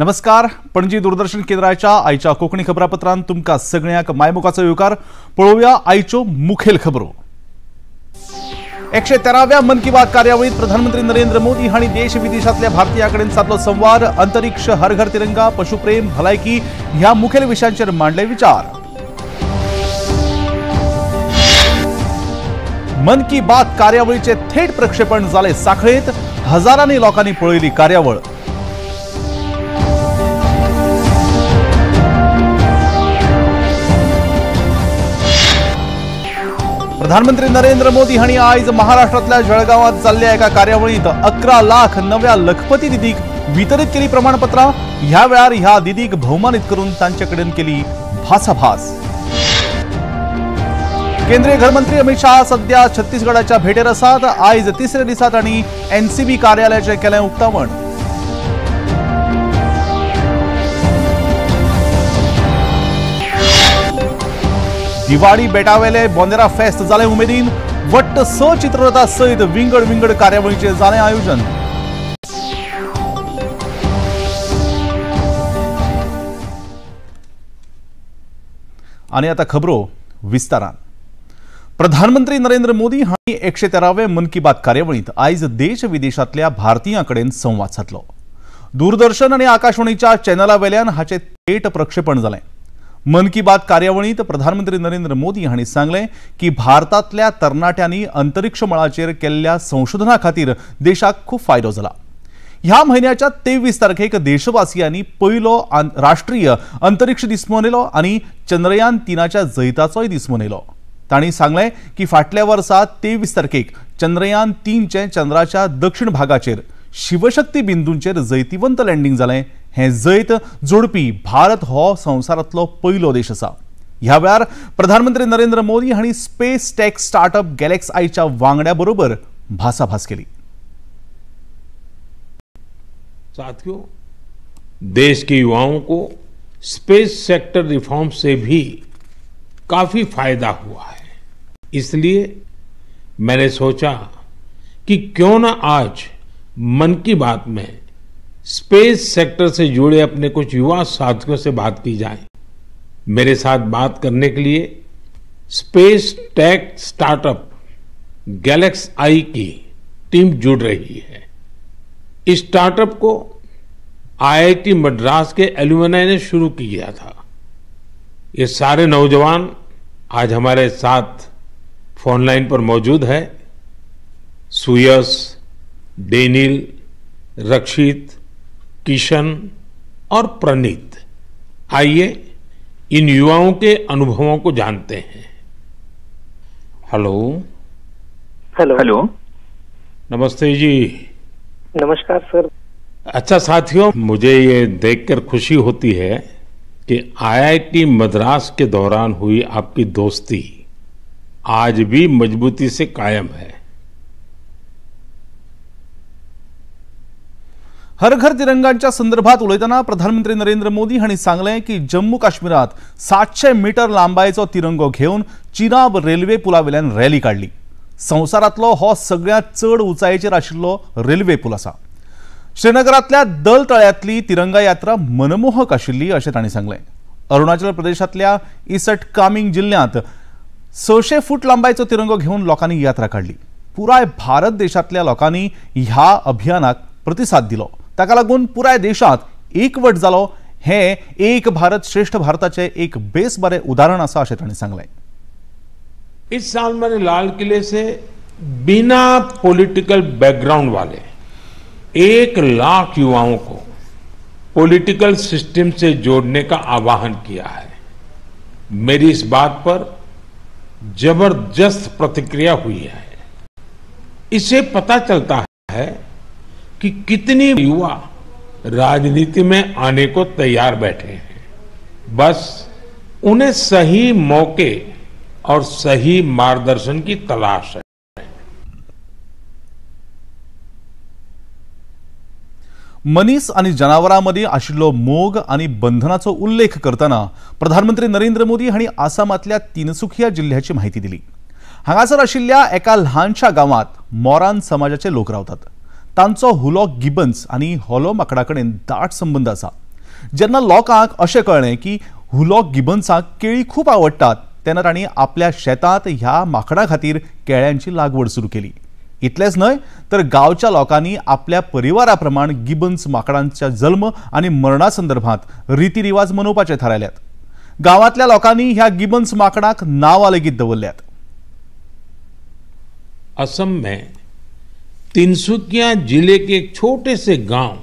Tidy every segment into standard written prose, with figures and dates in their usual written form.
नमस्कार, पणजी दूरदर्शन केंद्राच्या आयच्या कोंकणी खबरापत्रांत तुमकां सगळ्यांक मायमुखाचो येवकार। पळोवया आयच्यो मुखेल खबरो। 113व्या मन की बात कार्यावळीत प्रधानमंत्री नरेंद्र मोदी हांणी देश विदेशांतल्या भारतीयां कडेन सादलो संवाद। अंतरिक्ष, हर घर तिरंगा, पशुप्रेम, भलायकी ह्या मुखेल विशयांचेर मांडले विचार। मन की बात कार्यावळीचे थेट प्रक्षेपण जालें सांखळेंत, हजारांनी लोकांनी पळयली कार्यावळ। प्रधानमंत्री नरेंद्र मोदी हांणी आयज महाराष्ट्रांतल्या जळगावांत जाल्ल्या एका कार्यावळींत 11 लाख नव्या लखपती दिदीक वितरीत केली प्रमाणपत्रां। ह्या वेळार ह्या दिदीक भोवमानीत करून तांचे कडेन केली भासाभास। केंद्रीय घरमंत्री अमित शाह सध्या छत्तीसगडाच्या भेटेर आसात। आयज तिसऱ्या दिसा तांणी एनसीबी कार्यालयाचें केलें उक्तावण। दिवाळी बेटावेले बोंदेरा फेस्त जालें उमेदीन, वट्ट 6 चित्ररथा सयत विंगड विंगड कार्यावळीचें जालें आयोजन। आनी आतां खबरो विस्तारान। प्रधानमंत्री नरेंद्र मोदी हांणी 113वे मन की बात कार्यावळींत आयज देश विदेशांतल्या भारतीयां कडेन संवाद सादलो। दूरदर्शन आनी आकाशवाणीच्या चॅनला वेल्यान हाचें थेट प्रक्षेपण जालें। मन की बात कार्यावळींत प्रधानमंत्री नरेंद्र मोदी हांणी सांगलें की भारतांतल्या तरणाट्यांनी अंतरिक्ष मळाचेर केल्ल्या संशोधना खातीर देशाक खूब फायदो जाला। ह्या म्हयन्याच्या 23 तारखेक देशवासियांनी पयलो राष्ट्रीय अंतरिक्ष दीस मनयलो आनी चंद्रयान 3च्या जैताचोय दीस मनयलो। तांणी सांगलें की फाटल्या वर्सा 23 तारखेक चंद्रयान 3चें चंद्राच्या दक्षिण भागाचेर शिवशक्ती बिंदूंचेर जैतिवंत लँडिंग जालें। हें जैत जोडपी भारत हो संवसारांतलो पयलो देश आसा। ह्या वेळार प्रधानमंत्री नरेंद्र मोदी हांणी स्पेस टेक स्टार्टअप गॅलेक्स आयच्या वांगड्या बरोबर भासाभास केली। साथियों, देश के युवाओं को स्पेस सेक्टर रिफॉर्म से भी काफी फायदा हुआ है, इसलिए मैंने सोचा कि क्यों ना आज मन की बात में स्पेस सेक्टर से जुड़े अपने कुछ युवा साथियों से बात की जाए। मेरे साथ बात करने के लिए स्पेस टेक स्टार्टअप गैलेक्स आई की टीम जुड़ रही है। इस स्टार्टअप को आईआईटी मद्रास के एल्यूमिनाई ने शुरू किया था। ये सारे नौजवान आज हमारे साथ फोन लाइन पर मौजूद है। सुयस, डेनिल, रक्षित, किशन और प्रणीत। आइए इन युवाओं के अनुभवों को जानते हैं। हेलो। हेलो। हेलो, नमस्ते जी। नमस्कार सर। अच्छा साथियों, मुझे ये देखकर खुशी होती है कि आईआईटी मद्रास के दौरान हुई आपकी दोस्ती आज भी मजबूती से कायम है। हर घर तिरंगाच्या संदर्भात उलयतना प्रधानमंत्री नरेंद्र मोदी हांणी सांगलें की जम्मू काश्मीरात 700 मीटर लांबायेचो तिरंगो घेवन चिनाब रेल्वे पुलावेल्यान रॅली काडली। संवसारांतलो हो सगळ्यांत चड उंचायेचेर आशिल्लो रेल्वे पूल आसा। श्रीनगरांतल्या दल तळ्यांतली तिरंगा यात्रा मनमोहक आशिल्ली अशें तांणी सांगलें। अरुणाचल प्रदेशांतल्या इस्ट कामिंग जिल्ल्यांत 600 फूट लांबायेचो तिरंगो घेवन लोकांनी यात्रा काडली। पुराय भारत देशांतल्या लोकांनी ह्या अभियानाक प्रतिसाद दिलो। ताका लागून पुराय देशांत एकवट जालो। हें एक भारत श्रेष्ठ भारताचें एक बेस बरें उदाहरण आसा अशें तांणी सांगलें। इस साल मैंने लाल किले से बिना पॉलिटिकल बैकग्राउंड वाले 1 लाख युवाओं को पॉलिटिकल सिस्टम से जोड़ने का आह्वान किया है। मेरी इस बात पर जबरदस्त प्रतिक्रिया हुई है। इससे पता चलता है कि कितनी युवा राजनीति में आने को तैयार बैठे हैं, बस उन्हें सही मौके और सही मार्गदर्शन की तलाश है। मनीस आनी जनावरां मदीं आशिल्लो मोग आनी बंधनाचो उल्लेख करतना प्रधानमंत्री नरेंद्र मोदी हांणी आसामांतल्या तिनसुखिया जिल्ह्याची माहिती दिली। हांगासर आशिल्ल्या एका ल्हानशा गांवांत मोरान समाजाचे लोक रावतात। तांचो हुलो गिबन्स आनी होलो माकडा कडेन दाट संबंद आसा। जेन्ना लोकांक अशें कळ्ळें की हुलॉक गिबन्साक केळी खूब आवडटात तेन्ना तांणी आपल्या शेतांत ह्या माकडां खातीर केळ्यांची लागवड सुरू केली। इतलेंच न्हय तर गांवच्या लोकांनी आपल्या परिवारा प्रमाण गिबन्स माकडांच्या जल्म आनी मरणा संदर्भात रितीरिवाज मनोवपाचे थारायल्यात। गांवांतल्या लोकांनी ह्या गिबन्स माकडाक नांवां लेगीत दवरल्यात। असम में तिनसुकिया जिले के एक छोटे से गांव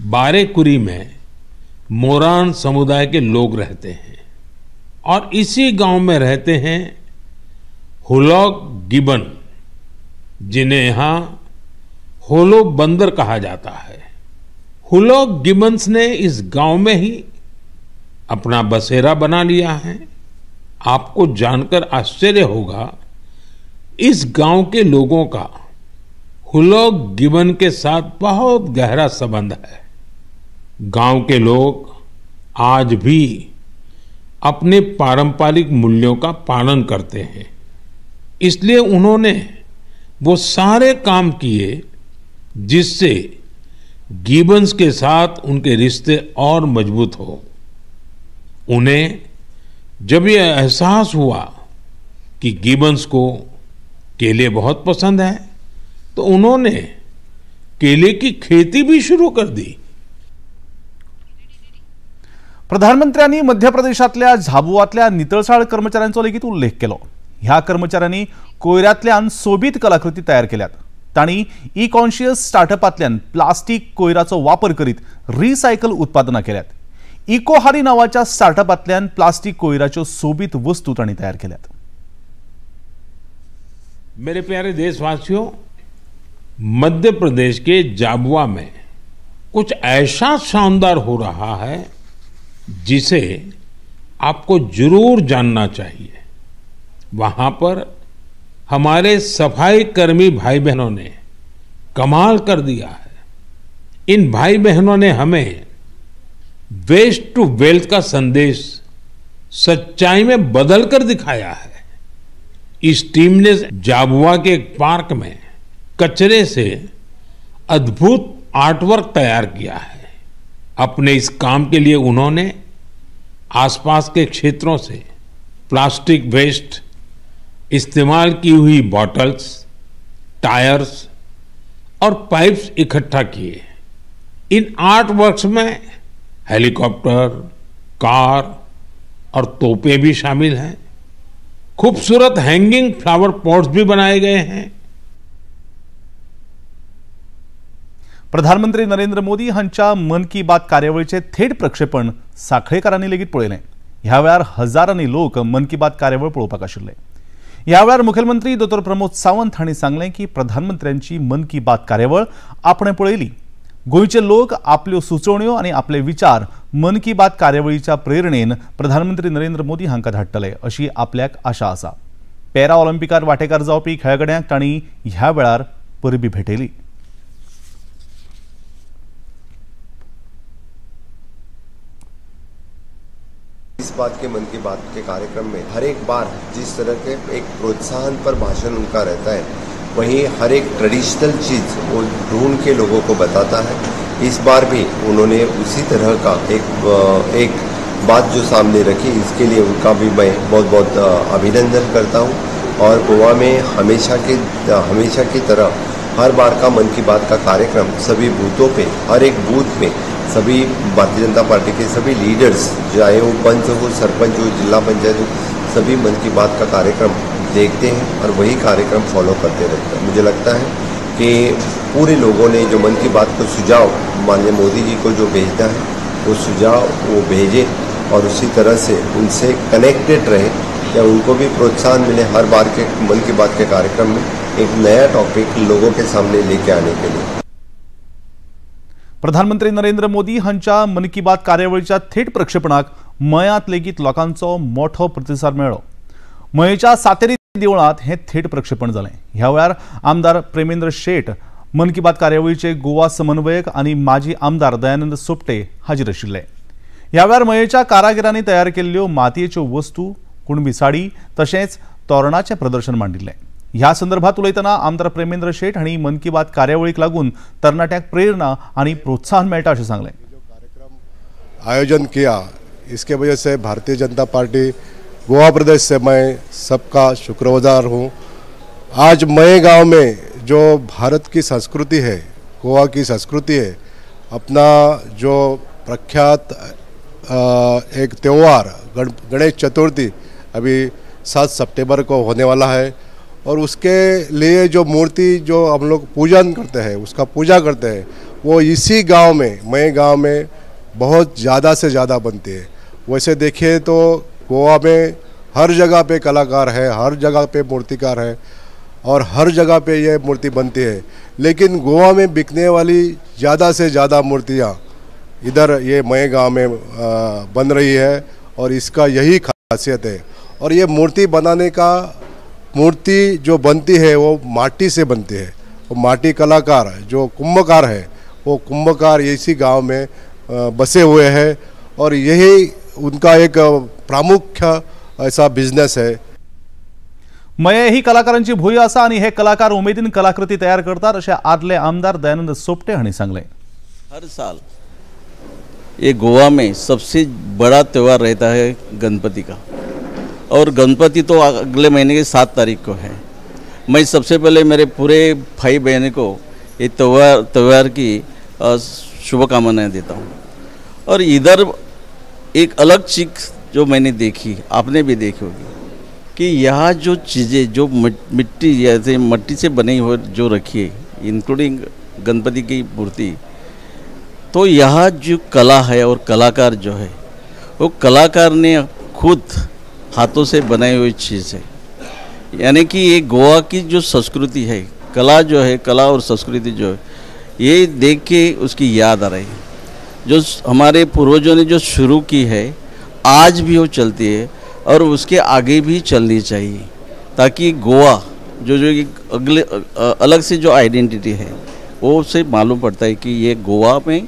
बारेकुरी में मोरान समुदाय के लोग रहते हैं और इसी गांव में रहते हैं हुलॉक गिबन, जिन्हें यहाँ होलो बंदर कहा जाता है। हुलॉक गिबन्स ने इस गांव में ही अपना बसेरा बना लिया है। आपको जानकर आश्चर्य होगा, इस गांव के लोगों का हुलॉक गिबन के साथ बहुत गहरा संबंध है। गांव के लोग आज भी अपने पारंपरिक मूल्यों का पालन करते हैं, इसलिए उन्होंने वो सारे काम किए जिससे गिबन्स के साथ उनके रिश्ते और मजबूत हो। उन्हें जब ये एहसास हुआ कि गिबन्स को केले बहुत पसंद है, तो उन्होंने केले की खेती भी शुरू कर दी। प्रधानमंत्र्यांनी मध्य प्रदेशातल्या झाबुआतल्या नितळसाण कर्मचाऱ्यांचो लेगीत उल्लेख केलो। ह्या कर्मचाऱ्यांनी कोयरांतल्यान सोबीत कलाकृती तयार केल्यात। तांणी ई कॉन्शियस स्टार्टअपांतल्यान प्लास्टीक कोयराचो वापर करीत रिसायकल उत्पादनां केल्यात। इकोहारी नावाच्या स्टार्टअपांतल्यान प्लास्टीक कोयराच्यो सोबीत वस्तू तांणी तयार केल्यात। मेरे प्यारे देशवासियों, मध्य प्रदेश के झाबुआ में कुछ ऐसा शानदार हो रहा है जिसे आपको जरूर जानना चाहिए। वहाँ पर हमारे सफाई कर्मी भाई बहनों ने कमाल कर दिया है। इन भाई बहनों ने हमें वेस्ट टू वेल्थ का संदेश सच्चाई में बदल कर दिखाया है। इस टीम ने झाबुआ के एक पार्क में कचरे से अद्भुत आर्टवर्क तैयार किया है। अपने इस काम के लिए उन्होंने आसपास के क्षेत्रों से प्लास्टिक वेस्ट, इस्तेमाल की हुई बॉटल्स, टायर्स और पाइप्स इकट्ठा किए। इन आर्ट वर्क्स में हेलीकॉप्टर, कार और तोपें भी शामिल हैं। खूबसूरत हैंगिंग फ्लावर पॉट्स भी बनाए गए हैं। प्रधानमंत्री नरेंद्र मोदी हांच्या मन की बात कार्यावळीचे थेट प्रक्षेपण साखळेकारांनी लेगीत पळयलें। ह्या वेळार हजारांनी लोक मन की बात कार्यावळ पळोवपाक आशिल्ले। ह्या वेळार मुखेलमंत्री दोतोर प्रमोद सावंत हांणी सांगलें की प्रधानमंत्र्यांची मन की बात कार्यावळ आपणें पळयली। गोंयचे लोक आपल्यो सुचोवण्यो आनी आपले विचार मन की बात कार्यावळीच्या प्रेरणेन प्रधानमंत्री नरेंद्र मोदी हांकां धाडटले अशी आपल्याक आशा आसा। पॅरा ऑलिम्पिकार वांटेकार जावपी खेळगड्यांक तांणी ह्या वेळार परबी भेटयली। इस बात के मन की बात के कार्यक्रम में हर एक बार जिस तरह के एक प्रोत्साहन पर भाषण उनका रहता है, वहीं हर एक ट्रेडिशनल चीज़ वो ढूंढ के लोगों को बताता है। इस बार भी उन्होंने उसी तरह का एक बात जो सामने रखी, इसके लिए उनका भी मैं बहुत बहुत अभिनंदन करता हूँ। और गोवा में हमेशा की तरह हर बार का मन की बात का कार्यक्रम सभी बूथों पे, हर एक बूथ में सभी भारतीय जनता पार्टी के सभी लीडर्स, चाहे वो पंच हो, सरपंच हो, जिला पंचायत हो, सभी मन की बात का कार्यक्रम देखते हैं और वही कार्यक्रम फॉलो करते रहते हैं। मुझे लगता है कि पूरे लोगों ने जो मन की बात को सुझाव माननीय मोदी जी को जो भेजना है वो सुझाव वो भेजे और उसी तरह से उनसे कनेक्टेड रहे या उनको भी प्रोत्साहन मिले हर बार के मन की बात के कार्यक्रम में एक नया टॉपिक लोगों के सामने लेके आने के लिए। प्रधानमंत्री नरेंद्र मोदी हांच्या मन की बात कार्यावळीच्या थेट प्रक्षेपणाक मयांत लेगीत लोकांचो मोठो प्रतिसाद मेळ्ळो। मयेच्या सातेरी देवळांत हें थेट प्रक्षेपण जालें। ह्या वेळार आमदार प्रेमेंद्र शेट, मन की बात कार्यावळीचे गोवा समन्वयक आनी माजी आमदार दयानंद सोपटे हाजीर आशिल्ले। ह्या वेळार मयेच्या कारागिरांनी तयार केल्ल्यो मातयेच्यो वस्तू, कुणबी साडी तशेंच तोरणाचें प्रदर्शन मांडिल्लें। ह्या संदर्भात उलयतना आमदार प्रेमेंद्र शेट हांणी मन की बात कार्यावळीक लागून तरणाट्यांक प्रेरणा आनी प्रोत्साहन मेळटा अशें सांगलें। कार्यक्रम आयोजन किया, इसके वजह से भारतीय जनता पार्टी गोवा प्रदेश से मैं सबका शुक्रगुजार हूँ। आज मये गांव में जो भारत की संस्कृति है, गोवा की संस्कृति है, अपना जो प्रख्यात एक त्यौहार गणेश चतुर्थी अभी 7 सितंबर को होने वाला है और उसके लिए जो मूर्ति जो हम लोग पूजन करते हैं, उसका पूजा करते हैं, वो इसी गांव में मये गांव में बहुत ज़्यादा से ज़्यादा बनती है। वैसे देखिए तो गोवा में हर जगह पे कलाकार है, हर जगह पे मूर्तिकार है और हर जगह पे ये मूर्ति बनती है, लेकिन गोवा में बिकने वाली ज़्यादा से ज़्यादा मूर्तियाँ इधर ये मये गांव में बन रही है और इसका यही खासियत है। और ये मूर्ति बनाने का, मूर्ति जो बनती है वो माटी से बनती है। वो माटी कलाकार जो कुंभकार है, वो कुंभकार इसी गांव में बसे हुए हैं और यही उनका एक प्रामुख्य ऐसा बिजनेस है। मये ही कलाकारांची भूंय आसा आनी हे कलाकार उमेदीन कलाकृती तयार करतात अशें आदले आमदार दयानंद सोपटे हांणी सांगलें। हर साल ये गोवा में सबसे बड़ा त्यौहार रहता है गणपति का, और गणपति तो अगले महीने की 7 तारीख को है। मैं सबसे पहले मेरे पूरे भाई बहन को ये त्यौहार की शुभकामनाएं देता हूँ। और इधर एक अलग चीज़ जो मैंने देखी, आपने भी देखी होगी, कि यहाँ जो चीज़ें जो मिट्टी जैसे मिट्टी से बनी हो जो रखी है, इंक्लूडिंग गणपति की मूर्ति, तो यहाँ जो कला है और कलाकार जो है वो कलाकार ने खुद हाथों से बनाई हुई चीज़ है। यानी कि ये गोवा की जो संस्कृति है, कला जो है, कला और संस्कृति जो है, ये देख के उसकी याद आ रही है। जो हमारे पूर्वजों ने जो शुरू की है आज भी वो चलती है और उसके आगे भी चलनी चाहिए, ताकि गोवा जो जो अगले अलग से जो आइडेंटिटी है वो उसे मालूम पड़ता है कि ये गोवा में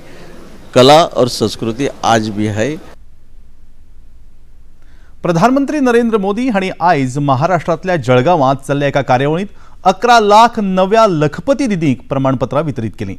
कला और संस्कृति आज भी है। प्रधानमंत्री नरेंद्र मोदी हांणी आयज महाराष्ट्रांतल्या जळगावांत चल्ल्या एका कार्यावळींत 11 लाख नव्या लखपती दिदींक प्रमाणपत्रां वितरीत केलीं।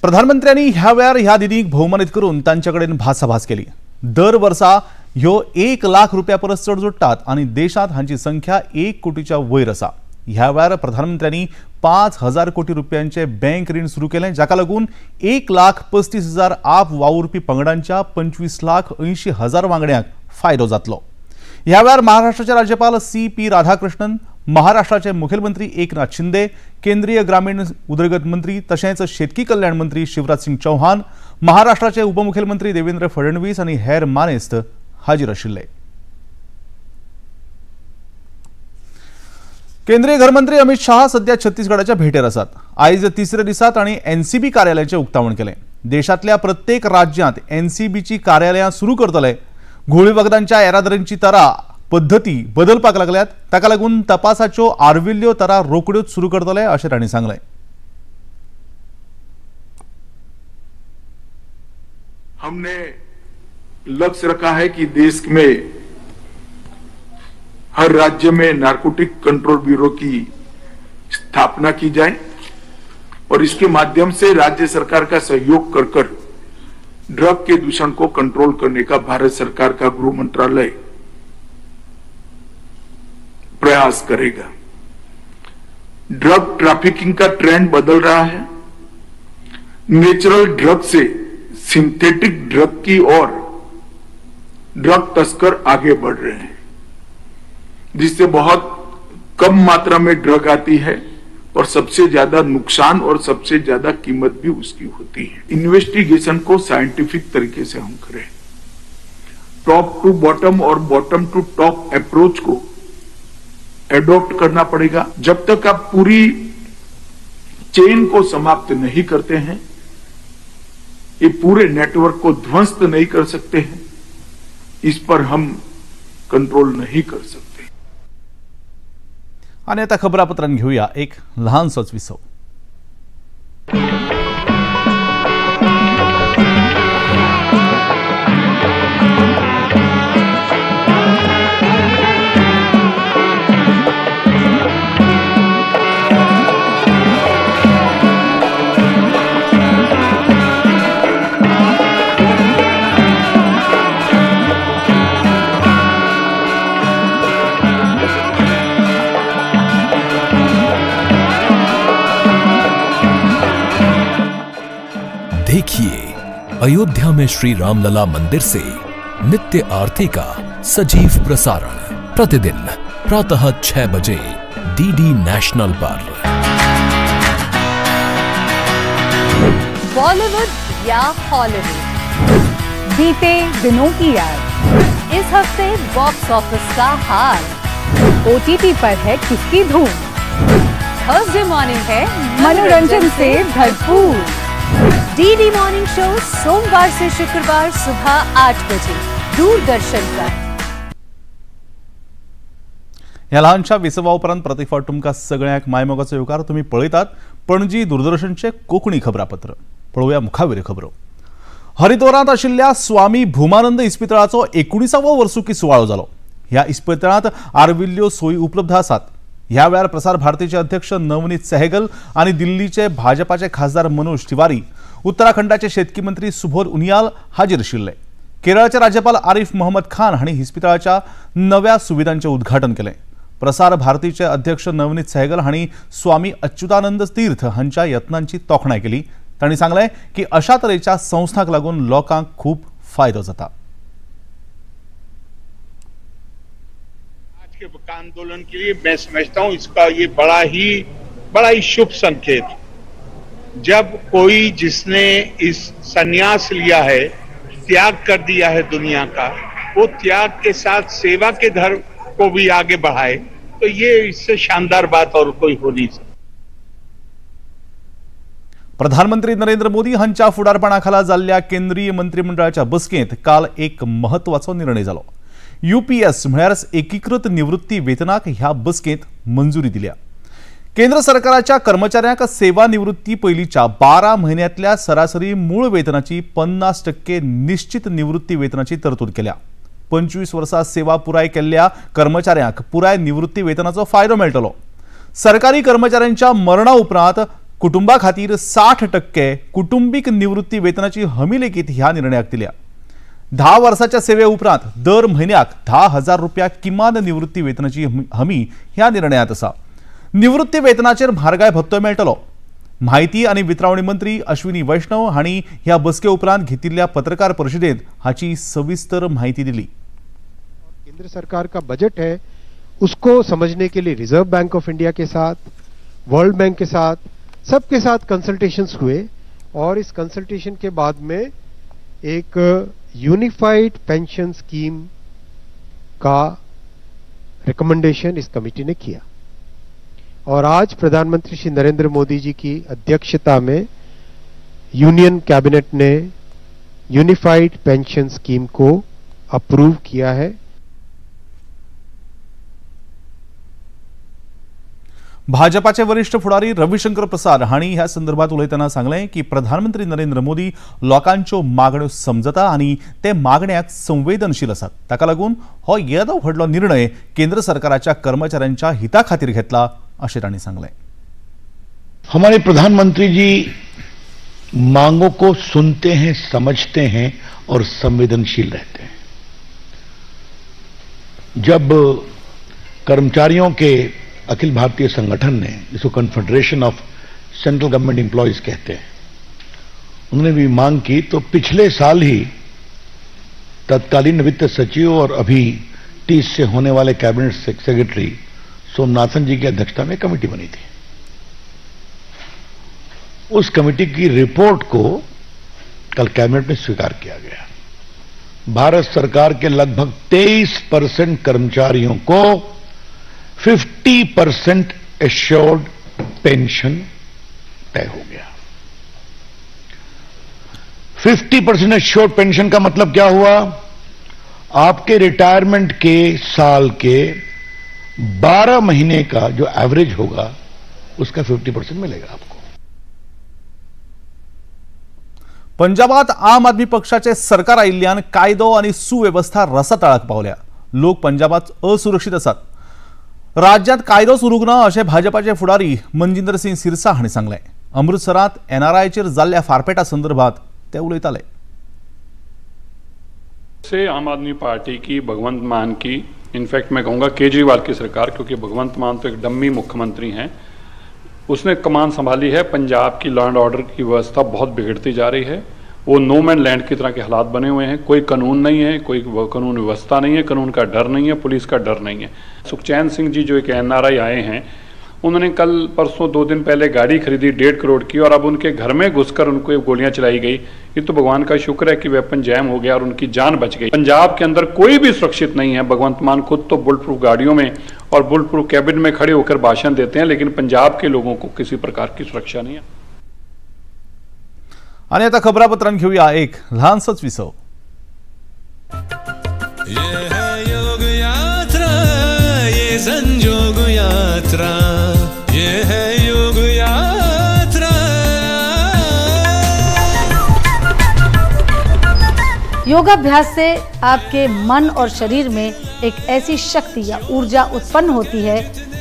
प्रधानमंत्र्यांनी ह्या वेळार ह्या दिदींक भोवमानीत करून तांचे कडेन भासाभास केली। दर वर्सा ह्यो 1 लाख रुपया परस चड जोडटात आनी देशांत हांची संख्या 1 कोटीच्या वयर आसा। ह्या वेळार प्रधानमंत्र्यांनी 5,000 कोटी रुपयांचे बँक रीण सुरू केलें, जाका लागून 1,35,000 आप वावुरपी पंगडांच्या 25,80,000 वांगड्यांक फायदो जातलो। ह्या वेळार महाराष्ट्राचे राज्यपाल CP Radhakrishnan, महाराष्ट्राचे मुखेलमंत्री एकनाथ शिंदे, केंद्रीय ग्रामीण उदरगत मंत्री तशेंच शेतकी कल्याण मंत्री शिवराज सिंग चौहान, महाराष्ट्राचे उपमुखेलमंत्री देवेंद्र फडणवीस आनी हेर मानेस्त हाजीर आशिल्ले। केंद्रीय घरमंत्री अमित शाह सध्या छत्तीसगडाच्या भेटेर आसात। आयज तिसऱ्या दिसा तांणी एनसीबी कार्यालयाचें उक्तावण केलें। देशांतल्या प्रत्येक राज्यांत एनसीबीची कार्यालयां सुरू करतले। घोळी वखदांच्या येरादारींची तरा पद्दती बदलपाक लागल्यात, ताका लागून तपासाच्यो आर्विल्ल्यो तरा रोखड्योच सुरू करतले अशें तांणी सांगलें। हमने लक्ष्य रखा है कि देश में हर राज्य में नारकोटिक कंट्रोल ब्यूरो की स्थापना की जाए और इसके माध्यम से राज्य सरकार का सहयोग कर कर ड्रग के दूषण को कंट्रोल करने का भारत सरकार का गृह मंत्रालय प्रयास करेगा। ड्रग ट्रैफिकिंग का ट्रेंड बदल रहा है। नेचुरल ड्रग से सिंथेटिक ड्रग की ओर ड्रग तस्कर आगे बढ़ रहे हैं, जिससे बहुत कम मात्रा में ड्रग आती है और सबसे ज्यादा नुकसान और सबसे ज्यादा कीमत भी उसकी होती है। इन्वेस्टिगेशन को साइंटिफिक तरीके से हम करें, टॉप टू बॉटम और बॉटम टू टॉप अप्रोच को एडॉप्ट करना पड़ेगा। जब तक आप पूरी चेन को समाप्त नहीं करते हैं, ये पूरे नेटवर्क को ध्वस्त नहीं कर सकते हैं, इस पर हम कंट्रोल नहीं कर सकते। आणि आता खबरापत्रांत घेऊया एक लहानसोच विसव। देखिए अयोध्या में श्री रामलला मंदिर से नित्य आरती का सजीव प्रसारण प्रतिदिन प्रातः 6 बजे डीडी नेशनल पर। बॉलीवुड या हॉलीवुड, बीते दिनों की याद, इस हफ्ते बॉक्स ऑफिस का हाल, ओटीटी पर है किसकी धूम, थर्सडे मॉर्निंग है मनोरंजन से भरपूर। डीडी मॉर्निंग शो सोमवार से शुक्रवार सुबह 8 बजे दूरदर्शन पर। ह्या ल्हानशा विसवा उपरांत प्रतिफावट तुमकां सगळ्यांक मायमोगाचो येवकार। तुमी पळयतात पणजी दूरदर्शनचें कोंकणी खबरापत्र। पळोवया मुखावेल्यो खबरो। हरिद्वारांत आशिल्ल्या स्वामी भूमानंद इस्पितळाचो 19वो वर्सुकी सुवाळो जालो। ह्या इस्पितळांत आर्विल्ल्यो सोयी उपलब्ध आसात। ह्या वेळार प्रसार भारतीचे अध्यक्ष नवनीत सेहगल आनी दिल्लीचे भाजपाचे खासदार मनोज तिवारी, उत्तराखंडाचे शेतकी मंत्री सुबोध उनियाल हाजीर आशिल्ले। केरळाचे राज्यपाल आरिफ मोहम्मद खान हांणी इस्पितळाच्या नव्या सुविधांचें उद्घाटन केलें। प्रसार भारतीचे अध्यक्ष नवनीत सेहगल हांणी स्वामी अच्युतानंद तीर्थ हांच्या यत्नांची तोखणाय केली। तांणी सांगलें की अशा तरेच्या संस्थांक लागून लोकांक खूब फायदो जाता। आज के आंदोलन के लिए मैं समझता हूं इसका ये बड़ा ही शुभ संकेत। जब कोई जिसने इस संन्यास लिया है, त्याग कर दिया है दुनिया का, वो त्याग के साथ सेवा के धर्म को भी आगे बढ़ाए, तो ये इससे शानदार बात और कोई हो नहीं सकती। प्रधानमंत्री नरेंद्र मोदी हांच्या फुडारपणाखाला जाल्ल्या केंद्रीय मंत्रिमंडळाच्या बसकेंत काल एक महत्वाचो निर्णय जालो। यूपीएस म्हळ्यार एकीकृत निवृत्ती वेतनाक ह्या बसकेंत मंजुरी दिल्या। केंद्र सरकाराच्या कर्मचाऱ्यांक सेवा निवृत्ती पयलींच्या 12 म्हयन्यांतल्या सरासरी मूळ वेतनाची 50% निश्चित निवृत्ती वेतनाची तरतूद केल्या। 25 वर्सां सेवा पुराय केल्ल्या कर्मचाऱ्यांक पुराय निवृत्ती वेतनाचो फायदो मेळटलो। सरकारी कर्मचाऱ्यांच्या मरणा उपरांत कुटुंबा खातीर 60% कुटुंबीक निवृत्ती वेतनाची हमी लेगीत ह्या निर्णयाक दिल्या। 10 वर्साच्या सेवे उपरांत दर म्हयन्याक 10,000 रुपया किमान निवृत्ती वेतनाची हमी ह्या निर्णयात आसा। निवृत्ती वेतनाचेर म्हारगाय भत्तो मेळटलो। म्हायती आनी वितरावणी मंत्री अश्विनी वैष्णव हांणी ह्या बसके उपरांत घेतिल्ल्या पत्रकार परिशदेंत हाची सविस्तर म्हायती दिली। केंद्र सरकार का बजट है उसको समझने के लिए reserve bank of India K साथ, वर्ल्ड बैंक के साथ, सबके साथ कंसल्टेशंस हुए और इस कंसल्टेशन के बाद में एक यूनिफाइड पेंशन स्कीम का रिकमेंडेशन इस कमेटी ने किया और आज प्रधानमंत्री श्री नरेंद्र मोदी जी की अध्यक्षता में यूनियन कैबिनेट ने यूनिफाइड पेंशन स्कीम को अप्रूव किया है। भाजपाचे वरिष्ठ फुडारी रविशंकर प्रसाद हांणी ह्या संदर्भात उलयतना सांगलें की प्रधानमंत्री नरेंद्र मोदी लोकांच्यो मागण्यो समजता आनी ते मागण्याक संवेदनशील आसात। ताका लागून हो येदो व्हडलो निर्णय केंद्र सरकाराच्या कर्मचाऱ्यांच्या हिता खातीर घेतला अशें तांणी सांगलें। हमारे प्रधानमंत्री जी मांगों को सुनते हैं, समझते हैं और संवेदनशील रहते हैं। जब कर्मचारियों के अखिल भारतीय संगठन ने, जिसको confederation of central government employees कहते हैं, उन्होंने भी मांग की तो पिछले साल ही तत्कालीन वित्त सचिव और अभी 30 से होने वाले कैबिनेट सेक्रेटरी सोमनाथन जी की अध्यक्षता में कमेटी बनी थी। उस कमेटी की रिपोर्ट को कल कैबिनेट में स्वीकार किया गया। भारत सरकार के लगभग 23% कर्मचारियों को 50% एश्योर्ड पेंशन तय हो गया। 50% एश्योर्ड पेंशन का मतलब क्या हुआ? आपके रिटायरमेंट के साल के 12 महीने का जो एवरेज होगा उसका 50% मिलेगा आपको। पंजाबात आम आदमी पक्षाचे सरकार आयिल्ल्यान कायदो आनी सुवेवस्था रसातळाक पावल्या। लोक पंजाबात असुरक्षित आसात। राज्यात कायदोच उरूंक ना अशें भाजपाचे फुडारी मनजिंदर सिंग सिरसा हांणी सांगलें। अमृतसरांत एनआरआयचेर जाल्ल्या फारपेटा संदर्भात ते उलयताले। से आम आदमी पार्टी की, भगवंत मान की, इनफैक्ट मैं कहूँगा केजरीवाल की सरकार, क्योंकि भगवंत मान तो एक डम्मी मुख्यमंत्री हैं, उसने कमान संभाली है, पंजाब की लॉ एंड ऑर्डर की व्यवस्था बहुत बिगड़ती जा रही है। वो नो मैन लैंड की तरह के हालात बने हुए हैं। कोई कानून नहीं है, कोई कानून व्यवस्था नहीं है, कानून का डर नहीं है, पुलिस का डर नहीं है। सुखचैन सिंह जी जो एक NRI आए हैं, उन्होंने कल परसों 2 दिन पहले गाड़ी खरीदी 1.5 करोड़ की और अब उनके घर में घुसकर उनको गोलियां चलाई गई। ये तो भगवान का शुक्र है कि वेपन जैम हो गया और उनकी जान बच गई। पंजाब के अंदर कोई भी सुरक्षित नहीं है। भगवंत मान खुद तो बुलेट प्रूफ गाड़ियों में और बुलेट प्रूफ कैबिन में खड़े होकर भाषण देते हैं, लेकिन पंजाब के लोगों को किसी प्रकार की सुरक्षा नहीं है। आणि आता खबरापत्रांत घेऊया एक ल्हानसोच विसव। ये है योग यात्रा, ये संजोग यात्रा, ये है योग यात्रा। योगाभ्यास से आपके मन और शरीर में एक ऐसी शक्ति या ऊर्जा उत्पन्न होती है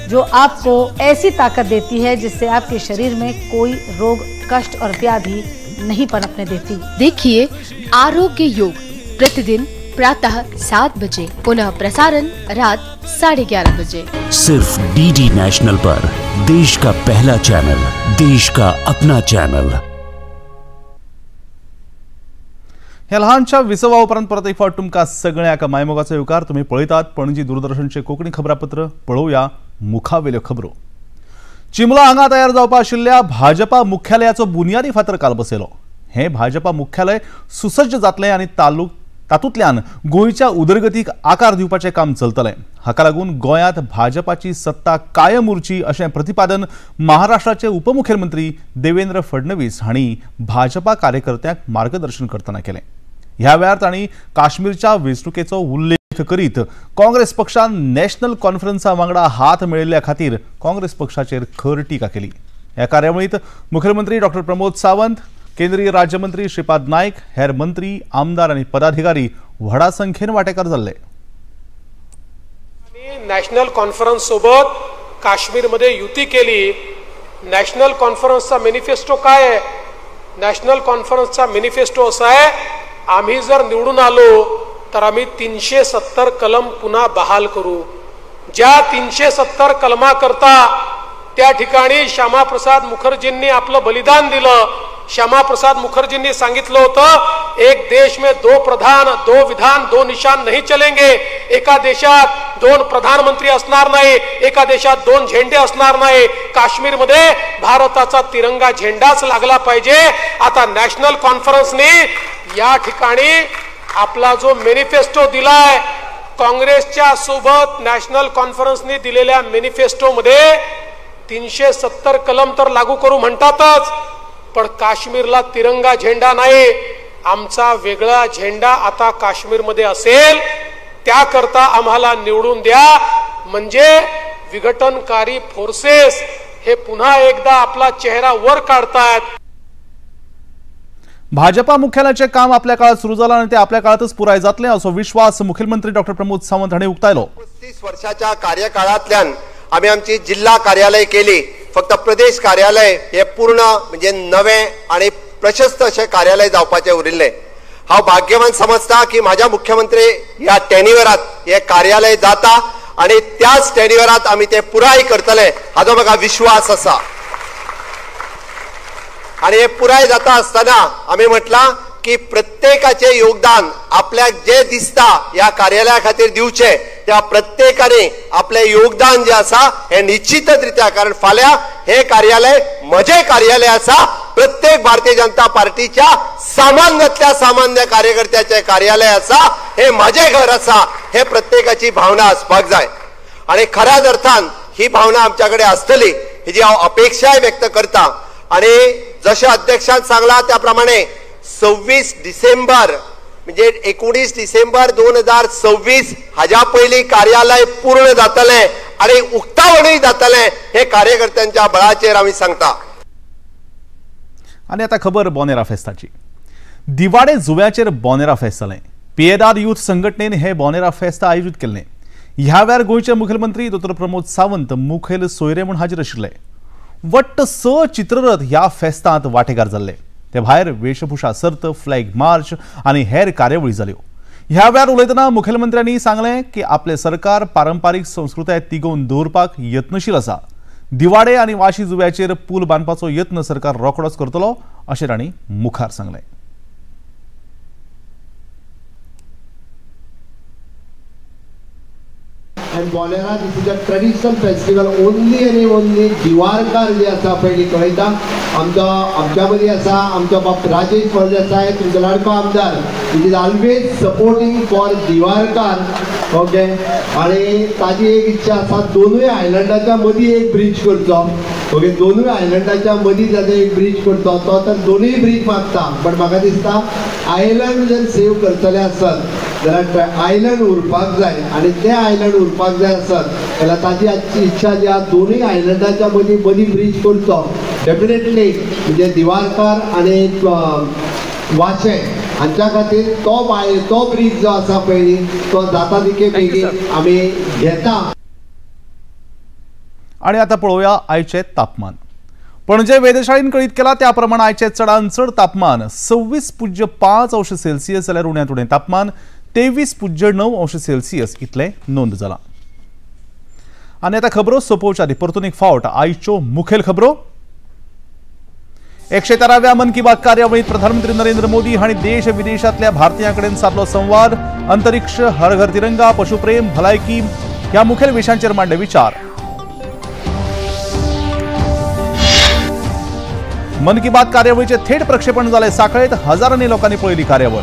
जो आपको ऐसी ताकत देती है जिससे आपके शरीर में कोई रोग, कष्ट और व्याधि नहीं पनपने देती। देखिए आरोग्य योग प्रतिदिन प्रातः 7 बजे, पुनः प्रसारण रात 11:30 बजे, सिर्फ डीडी नेशनल पर। देश का पहला चैनल, देश का अपना चैनल। ह्या लहानशा विसवा उपरांत परत एक फावट तुमकां सगळ्यांक मायमोगाचो येवकार। तुमी पळयतात पणजी दूरदर्शनचें कोंकणी खबरापत्र। पळोवया मुखावेल्यो खबरो। चिमला हांगा तयार जावपा आशिल्ल्या भाजपा मुख्यालयाचो बुनियादी फातर काल बसयलो। हें भाजपा मुख्यालय सुसज्ज जातलें आनी तातूंतल्यान गोंयच्या उदरगतीक आकार दिवपाचें काम चलतलें। हाका लागून गोंयांत भाजपाची सत्ता कायम उरची अशें प्रतिपादन महाराष्ट्राचे उपमुख्यमंत्री देवेंद्र फडणवीस हांणी भाजपा कार्यकर्त्यांक मार्गदर्शन करतना केलें। ह्या वेळार तांणी काश्मीरच्या वेंचणुकेचो उल्लेख करीत काँग्रेस पक्षान नॅशनल कॉन्फरन्सा वांगडा हात मेळिल्ल्या खातीर काँग्रेस पक्षाचेर खर टिका केली। ह्या कार्यावळींत मुख्यमंत्री डॉक्टर प्रमोद सावंत, केंद्रीय राज्यमंत्री श्रीपाद नायक, हेर मंत्री, आमदार आनी पदाधिकारी व्हडा संख्येन वांटेकार जाल्ले। नॅशनल कॉन्फरन्स सोबत काश्मीरमध्ये युती केली। नॅशनल कॉन्फरन्सचा मॅनिफेस्टो काय आहे? नॅशनल कॉन्फरन्सचा मॅनिफेस्टो असा आहे, आम्ही जर निवडून आलो तर आम्ही 370 कलम पुन्हा बहाल करू। ज्या 370 कलमाकरता त्या ठिकाणी श्यामाप्रसाद मुखर्जींनी आपलं बलिदान दिलं। श्यामाप्रसाद मुखर्जींनी सांगितलं होतं, एक देश में 2 प्रधान, 2 विधान, 2 निशान नहीं चलेंगे। एका देशात 2 प्रधानमंत्री असणार नाही, एका देशात 2 झेंडे असणार नाही। काश्मीरमध्ये भारताचा तिरंगा झेंडाच लागला पाहिजे। आता नॅशनल कॉन्फरन्सने या ठिकाणी आपला जो मॅनिफेस्टो दिलाय, काँग्रेसच्या सोबत नॅशनल कॉन्फरन्सने दिलेल्या मॅनिफेस्टोमध्ये 370 कलम तर लागू करू म्हणतातच, पण काश्मीरला तिरंगा झेंडा नाही, आमचा वेगळा झेंडा आता काश्मीरमध्ये असेल, त्याकरता आम्हाला निवडून द्या। म्हणजे विघटनकारी फोर्सेस हे पुन्हा एकदा आपला चेहरा वर काढतायत। भाजपा मुख्यालयाचे काम आपल्या काळात सुरू जालां आनी ते आपल्या काळातच पुराय जातलें असो विश्वास मुख्यमंत्री डॉक्टर प्रमोद सावंत हांणी उक्तायलो। 35 वर्षाच्या कार्यकाळांतल्यान आमी आमची जिल्हा कार्यालय केली, फक्त प्रदेश कार्यालय हे पूर्ण म्हणजे नवे आणि प्रशस्त अशें कार्यालय जावपाचें उरिल्लें। हांव भाग्यवान समजता की म्हाज्या मुख्यमंत्री ह्या टेन्युअरात हे कार्यालय जाता आणि त्याच टेन्युअरात आमी ते पुराय करतले हाजो म्हाका विश्वास आसा। आणि हे पुराय जाता आसतना आमी म्हटलां की प्रत्येकाचे योगदान आपल्याक जे दिसता ह्या कार्यालया खातीर दिवचें, त्या प्रत्येकाने आपले योगदान जे आसा हे निश्चितच रित्या, कारण फाल्यां हे कार्यालय म्हजें कार्यालय आसा, प्रत्येक भारतीय जनता पार्टीच्या सामान्यांतल्या सामान्य कार्यकर्त्याचे कार्यालय आसा, हे म्हजें घर आसा, हे प्रत्येकाची भावना आसपाक जाय। आणि खऱ्याच अर्थान ही भावना आमच्या कडेन आसतली हेजी हांव अपेक्षाय व्यक्त करता। आणि जशें अध्यक्षान सांगलां त्या प्रमाणे 26 डिसेंबर म्हणजे 19 डिसेंबर 2026 हाज्या पयलीं कार्यालय पूर्ण जातलें आनी उक्तावणूय जातलें हे कार्यकर्त्यांच्या बळाचेर आमी सांगता। आनी आतां खबर बोनेरा फेस्ताची। दिवाडे जुव्याचेर बोनेरा फेस्त जालें। पियेदाद यूथ संघटनेन हे बोनेरा फेस्त आयोजीत केल्लें। ह्या वेळार गोंयचे मुखेलमंत्री दोतोर प्रमोद सावंत मुखेल सोयरे म्हूण हाजीर आशिल्ले। वट्ट 6 चित्ररथ ह्या फेस्तांत वांटेकार जाल्ले। ते भायर वेशभूषा सर्त, फ्लॅग मार्च आनी हेर कार्यावळी जाल्यो। ह्या वेळार उलयतना मुखेलमंत्र्यांनी सांगलें की आपलें सरकार पारंपारीक संस्कृताय तिगोवन दवरपाक यत्नशील आसा। दिवाडे आनी वाशी जुव्याचेर पूल बांदपाचो यत्न सरकार रोखडोच करतलो अशें तांणी मुखार सांगलें। And Bonera, this is a traditional festival only and only Divarkar जे आसा पयलीं कळयता। आमचो आमच्या मदीं आसा आमचो बाब राजेश फळदेसाय, तुमचो लाडको आमदार, it is always supporting for Divarkar. Okay, आनी ताजी एक इच्छा आसा दोनूय आयलंडाच्या मदीं एक ब्रीज करचो। ओके, दोनूय आयलंडाच्या मदीं जाका एक ब्रीज करचो, तो तर दोनूय ब्रीज मागता, बट म्हाका दिसता आयलंड जर सेव करतले आसत जाल्यार आयलंड उरपाक जाय आनी ते आयलंड उरपाक जाय आसत जाल्यार ताजी आजची इच्छा जी आसा दोनूय आयलंडाच्या मदीं मदीं ब्रीज करचो। डेफिनेटली म्हणजे दिवारकार आनी वाशे हांच्या खातीर तो ब्रीज जो आसा पयलीं तो जाता तितके बेगीन आमी घेता। आनी आतां पळोवया आयचें तापमान। पणजे वेधशाळेन कळीत केला त्या प्रमाण आयचें चडान चड तापमान 26.5 अंश सेल्सियस जाल्यार उण्यांत उणें तापमान 23.9 अंश सेल्सियस इतलें नोंद जालां। आनी आतां खबरो सोंपोवच्या आदीं परतून एक फावट आयच्यो मुखेल खबरो। 113व्या मन की बात कार्यावळींत प्रधानमंत्री नरेंद्र मोदी हांणी देश विदेशांतल्या भारतीयां कडेन सादलो संवाद। अंतरिक्ष, हर घर तिरंगा, पशुप्रेम, भलायकी ह्या मुखेल विशयांचेर मांडले विचार। मन की बात कार्यावळीचे थेट प्रक्षेपण जालें साखळेत, हजारांनी लोकांनी पळयली कार्यावळ।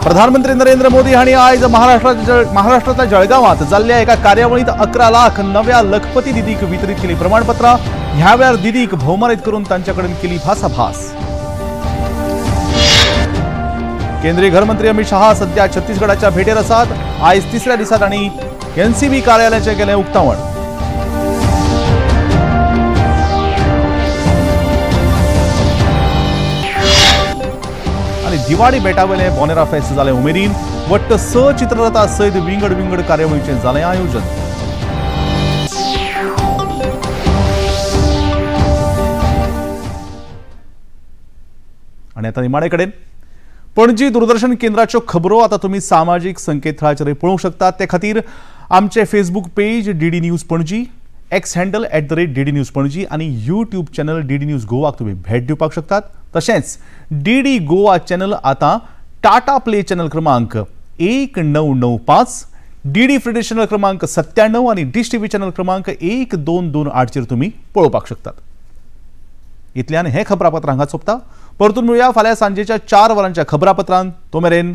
प्रधानमंत्री नरेंद्र मोदी हांणी आयज महाराष्ट्रांतल्या जळगावांत जाल्ल्या एका कार्यावळींत 11 लाख नव्या लखपती दिदीक वितरीत केली प्रमाणपत्रां। ह्या वेळार दिदीक भोवमानीत करून तांचे कडेन केली भासाभास। केंद्रीय घरमंत्री अमित शहा सध्या छत्तीसगडाच्या भेटेर आसात। आयज तिसऱ्या दिसा तांणी एनसीबी कार्यालयाचें केलें उक्तावण। आनी दिवाडी बेटावेलें बोनेरा फेस्त जालें उमेदीन, वट्ट 6 चित्ररथा सयत विंगड विंगड कार्यावळीचें जालें आयोजन। आनी आतां निमाणे कडेन पणजी दूरदर्शन केंद्राच्यो खबरो आतां तुमी सामाजीक संकेतथळाचेर पळोवंक शकतात। ते खातीर आमचे Facebook page DD news Panaji, X handle @DD News Panaji आनी यूट्यूब चॅनल डीडी न्यूज गोवाक तुमी भेट दिवपाक शकतात। तशेंच डीडी गोवा चॅनल आतां टाटा प्ले चॅनल क्रमांक 1995, डीडी फ्री चॅनल क्रमांक 97 आनी डिश टीव्ही चॅनल क्रमांक 1228 चेर तुमी पळोवपाक शकतात। इतल्यान हें खबरापत्र हांगा सोंपता। परतून मेळुया फाल्यां सांजेच्या 4 वरांच्या खबरापत्रांत। तो मेरेन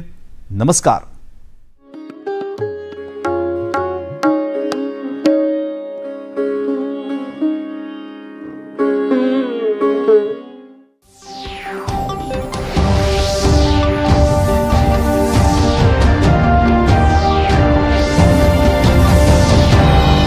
नमस्कार।